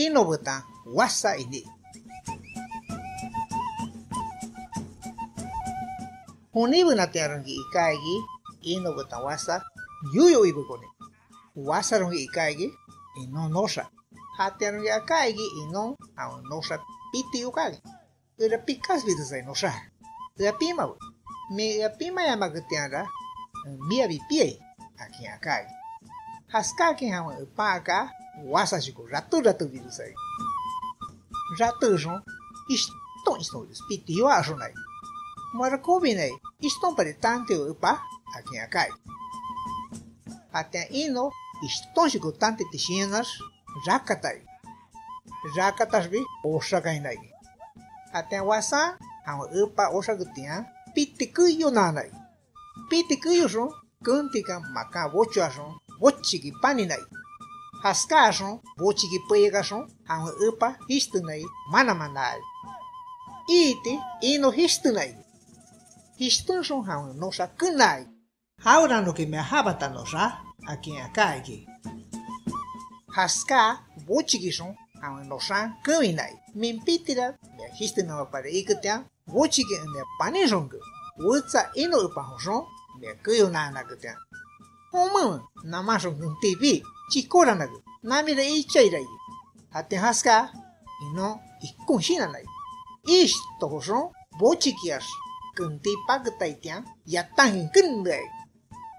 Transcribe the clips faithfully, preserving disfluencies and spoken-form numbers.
Ino betan wasa iní. Jonin benatianronki iká iki Ino betan wasa yoyo oibekoni. Wasaronki iká iki Inon noxa. Jatianronki aká iki Inon jawen noxa piti yokákin. Ea pikasbiresai noxa. Ea pimawe. Min ea pimayamaketianra, en miabi piai, akin aká iki. Jaskáakin jawen epan aká wasashoko rato ratobiresai. Ratexon, ishton ishtonbires piti yoaxona iki. Moara kobinai, ishtonpari tantio epa, akin aká iki. Jatian Ino ishtonshoko tantiti shinannax rakata iki. Rakataxbi oxakaina iki. Jatian wasan jawen epa oxaketian piti keyonaana iki. Piti keyoxon kentikan makan bochoaxon bochiki panina iki. Jaskáaxon bochiki peyakaxon jawen epa jishtenai manamanaa iki. Iiti Ino jishtena iki. Jishtenxon jawen noxa kenaa iki. Jaweranoki mia jabatanoxa, akin aká iki. Jaskaa bochikixon jawen noxan kewina iki. Min pitira mia jishtenamapari iketian, bochiki en mia paninxonke, wetsa Ino epa joxon mia keyonaanaketian. Jomenwe, namanxon kentí bii, chikoranake, namira ichaira iki. Jatian jaskaa Inon ikon shinanna iki. Ishto joxon bochikiax kentí paketaitian yatankin kenea iki.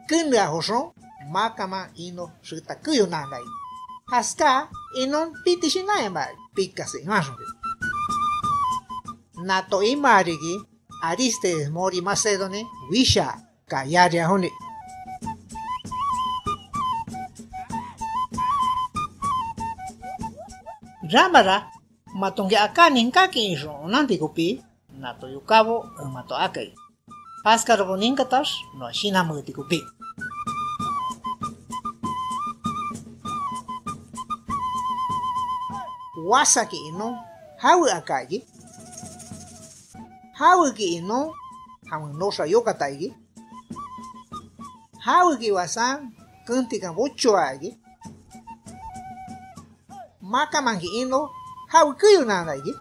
Kenea joxon, makaman Ino xeta keyonaana iki. Jaskaa Inon piti shinanyamaa iki, pikasi imaxonbi. Nato imaa riki Aristides mori Macedonin wishaa kayária joni. Ramara matonki aká ninkákin ixon onanti kopí, nato yokábo en mato akai. Jaskarabo ninkatax noa shinanmeeti kopí. Wasaki Inon jawe aká iki. Jaweki Inon jawen noxa yokata iki. Jaweki wasan kentikan bochoa iki. Makamanki Ino jawe keyonaana iki.